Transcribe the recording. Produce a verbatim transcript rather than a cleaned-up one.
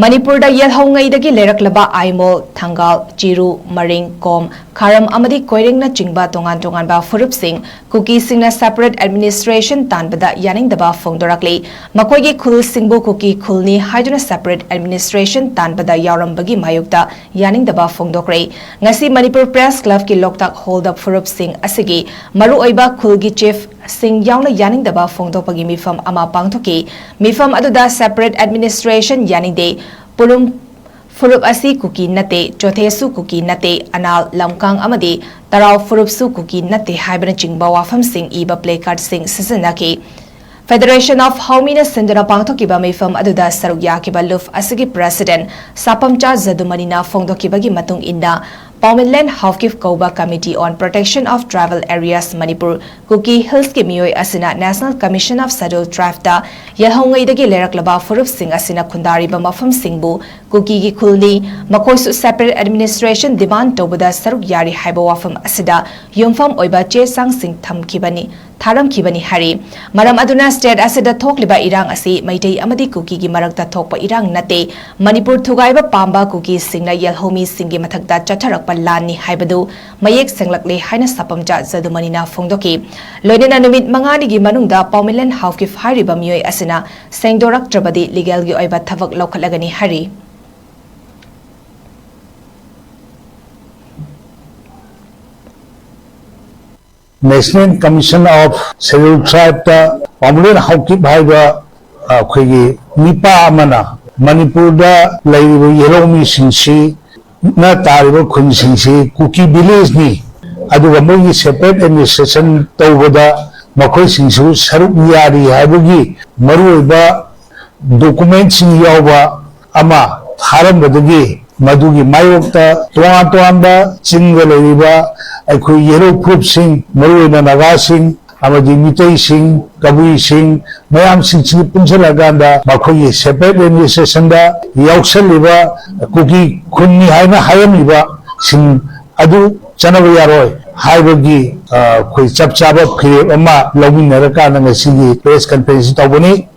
ꯃꯅꯤꯄꯨꯔꯗ ꯌꯦꯜꯍꯧꯉꯩꯗꯒꯤ ꯂꯩꯔꯛꯂꯕ ꯑꯥꯏꯃꯣꯜ, ꯊꯪꯒꯥꯜ, ꯆꯤꯔꯨ, ꯃꯔꯤꯡ, ꯀꯣꯝ, ꯈꯥꯔꯝ ꯑꯃꯗꯤ ꯀꯣꯏꯔꯦꯡꯅ ꯆꯤꯡꯕ ꯇꯣꯉꯥꯟ ꯇꯣꯉꯥꯟꯕ ꯐꯨꯔꯨꯞꯁꯤꯡ ꯀꯨꯀꯤꯁꯤꯡꯅ separate administration ꯇꯥꯟꯕꯗ ꯌꯥꯅꯤꯡꯗꯕ ꯐꯣꯡꯗꯣꯔꯛꯂꯤ꯫ ꯃꯈꯣꯏꯒꯤ ꯈꯨꯜꯁꯤꯡꯕꯨ ꯀꯨꯀꯤ ꯈꯨꯜꯅꯤ ꯍꯥꯏꯗꯨꯅ separate administration ꯇꯥꯟꯕꯗ ꯌꯥꯎꯔꯝꯕꯒꯤ ꯃꯥꯌꯣꯛꯇ ꯌꯥꯅꯤꯡꯗꯕ ꯐꯣꯡꯗꯣꯛꯈ꯭ꯔꯦ꯫ ꯉꯁꯤ ꯃꯅꯤꯄꯨꯔ ꯄ꯭ꯔꯦꯁ ꯀ꯭ꯂꯕꯀꯤ ꯂꯣꯛꯇꯥꯛ ꯍꯣꯜꯗ ꯐꯨꯔꯨꯞꯁꯤꯡ ꯑꯁꯤꯒꯤ ꯃꯔꯨꯑꯣꯏꯕ ꯈꯨꯜꯒꯤ ꯆꯤꯐ ꯁꯤꯡ ꯌꯥꯎꯅ ꯌꯥꯅꯤꯡꯗꯕ ꯐꯣꯡꯗꯣꯛꯄꯒꯤ ꯃꯤꯐꯝ ꯑꯃ ꯄꯥꯡꯊꯣꯛꯈꯤ꯫ ꯃꯤꯐꯝ ꯑꯗꯨꯗ separate administration ꯌꯥꯅꯤꯡꯗꯦ, ꯄꯨꯔꯨꯝ ꯐꯨꯔꯨꯞ ꯑꯁꯤ ꯀꯨꯀꯤ ꯅꯠꯇꯦ, ꯆꯣꯊꯦꯁꯨ ꯀꯨꯀꯤ ꯅꯠꯇꯦ, ꯑꯅꯥꯜ, ꯂꯝꯀꯥꯡ ꯑꯃꯗꯤ ꯇꯔꯥꯎ ꯐꯨꯔꯨꯞꯁꯨ ꯀꯨꯀꯤ ꯅꯠꯇꯦ ꯍꯥꯏꯕꯅꯆꯤꯡꯕ ꯋꯥꯐꯝꯁꯤꯡ ꯏꯕ placardꯁꯤꯡ ꯁꯤꯖꯤꯟꯅꯈꯤ꯫ Federation of Haomina ꯁꯤꯟꯗꯨꯅ ꯄꯥꯡꯊꯣꯛꯈꯤꯕ ꯃꯤꯐꯝ ꯑꯗꯨꯗ ꯁꯔꯨꯛ ꯌꯥꯈꯤꯕ ꯂꯨꯞ ꯑꯁꯤꯒꯤ president ꯁꯥꯄꯝꯆꯥ ꯖꯗꯨꯃꯅꯤꯅ ꯐꯣꯡꯗꯣꯛꯈꯤꯕꯒꯤ ꯃꯇꯨꯡ ꯏꯟꯅ, ꯄꯥꯎꯃꯤꯟꯂꯦꯟ ꯍꯥꯎꯀꯤꯞ ꯀꯧꯕ Committee on Protection of Tribal Areas Manipur, ꯀꯨꯀꯤ ꯍꯤꯜꯁꯀꯤ ꯃꯤꯑꯣꯏ ꯑꯁꯤꯅ National Commission of Scheduled Tribeꯇ ꯌꯦꯜꯍꯧꯉꯩꯗꯒꯤ ꯂꯩꯔꯛꯂꯕ ꯐꯨꯔꯨꯞꯁꯤꯡ ꯑꯁꯤꯅ ꯈꯨꯟꯗꯥꯔꯤꯕ ꯃꯐꯝꯁꯤꯡꯕꯨ ꯀꯨꯀꯤꯒꯤ ꯈꯨꯜꯅꯤ, ꯃꯈꯣꯏꯁꯨ separate administration demand ꯇꯧꯕꯗ ꯁꯔꯨꯛ ꯌꯥꯔꯤ ꯍꯥꯏꯕ ꯋꯥꯐꯝ ꯑꯁꯤꯗ ꯌꯨꯝꯐꯝ ꯑꯣꯏꯕ ꯆꯦ ꯆꯥꯡꯁꯤꯡ ꯊꯝꯈꯤꯕꯅꯤ, ꯊꯥꯔꯝꯈꯤꯕꯅꯤ ꯍꯥꯏꯔꯤ꯫ ꯃꯔꯝ ꯑꯗꯨꯅ state ꯑꯁꯤꯗ ꯊꯣꯛꯂꯤꯕ ꯏꯔꯥꯡ ꯑꯁꯤ ꯃꯩꯇꯩ ꯑꯃꯗꯤ ꯀꯨꯀꯤꯒꯤ ꯃꯔꯛꯇ ꯊꯣꯛꯄ ꯏꯔꯥꯡ ꯅꯠꯇꯦ, ꯃꯅꯤꯄꯨꯔ ꯊꯨꯒꯥꯏꯕ ꯄꯥꯝꯕ ꯀꯨꯀꯤꯁꯤꯡꯅ ꯌꯦꯜꯍꯧꯃꯤꯁꯤꯡꯒꯤ ꯃꯊꯛꯇ ꯆꯠꯊꯔꯛꯄ ꯂꯥꯟꯅꯤ ꯍꯥꯏꯕꯗꯨ ꯃꯌꯦꯛ ꯁꯦꯡꯂꯛꯂꯦ ꯍꯥꯏꯅ ꯁꯥꯄꯝꯆꯥ ꯖꯗꯨꯃꯅꯤꯅ ꯐꯣꯡꯗꯣꯛꯈꯤ꯫ ꯂꯣꯏꯅꯅ ꯅꯨꯃꯤꯠ ꯃꯉꯥꯅꯤꯒꯤ ꯃꯅꯨꯡꯗ ꯄꯥꯎꯃꯤꯂꯟ ꯍꯥꯎꯀꯤꯞ ꯍꯥꯏꯔꯤꯕ ꯃꯤꯑꯣꯏ ꯑꯁꯤꯅ ꯁꯦꯡꯗꯣꯔꯛꯇ꯭ꯔꯕꯗꯤ legalꯒꯤ ꯑꯣꯏꯕ ꯊꯕꯛ ꯂꯧꯈꯠꯂꯒꯅꯤ ꯍꯥꯏꯔꯤ꯫ National Commission of Scheduled Tribeꯇ ꯄꯥꯎꯃꯤꯂꯟ Haokip ꯍꯥꯏꯕ ꯑꯩꯈꯣꯏꯒꯤ ꯃꯤꯄꯥ ꯑꯃꯅ ꯃꯅꯤꯄꯨꯔꯗ ꯂꯩꯔꯤꯕ ꯌꯦꯜꯍꯧꯃꯤꯁꯤꯡꯁꯤ ꯅ ꯇꯥꯔꯤꯕ ꯈꯨꯟꯁꯤꯡꯁꯤ ꯀꯨꯀꯤ villageꯅꯤ, ꯑꯗꯨꯒ ꯃꯣꯏꯒꯤ separate administration ꯇꯧꯕꯗ ꯃꯈꯣꯏꯁꯤꯡꯁꯨ ꯁꯔꯨꯛ ꯌꯥꯔꯤ ꯍꯥꯏꯕꯒꯤ ꯃꯔꯨꯑꯣꯏꯕ documentꯁꯤꯡ ꯌꯥꯎꯕ ꯑꯃ ꯊꯥꯔꯝꯕꯗꯒꯤ ꯃꯗꯨꯒꯤ ꯃꯥꯌꯣꯛꯇ ꯇꯣꯉꯥꯟ ꯇꯣꯉꯥꯟꯕ ꯆꯤꯡꯗ ꯂꯩꯔꯤꯕ ꯑꯩꯈꯣꯏ ꯌꯦꯜꯍꯧ ꯐꯨꯔꯨꯞꯁꯤꯡ, ꯃꯔꯨꯑꯣꯏꯅ ꯅꯥꯒꯥꯁꯤꯡ ꯑꯃꯗꯤ ꯃꯤꯇꯩꯁꯤꯡ, ꯀꯕꯨꯏꯁꯤꯡ, ꯃꯌꯥꯝꯁꯤꯡꯁꯤ ꯄꯨꯟꯁꯤꯜꯂꯀꯥꯟꯗ ꯃꯈꯣꯏꯒꯤ separate administrationꯗ ꯌꯥꯎꯁꯜꯂꯤꯕ ꯀꯨꯀꯤ ꯈꯨꯟꯅꯤ ꯍꯥꯏꯅ ꯍꯥꯏꯔꯝꯂꯤꯕꯁꯤꯡ ꯑꯗꯨ ꯆꯠꯅꯕ ꯌꯥꯔꯣꯏ ꯍꯥꯏꯕꯒꯤ ꯑꯩꯈꯣꯏ ꯆꯞ ꯆꯥꯕ ꯐꯤꯔꯦꯞ ꯑꯃ ꯂꯧꯃꯤꯟꯅꯔꯀꯥꯟꯗ ꯉꯁꯤꯒꯤ press conference ꯇꯧꯕꯅꯤ꯫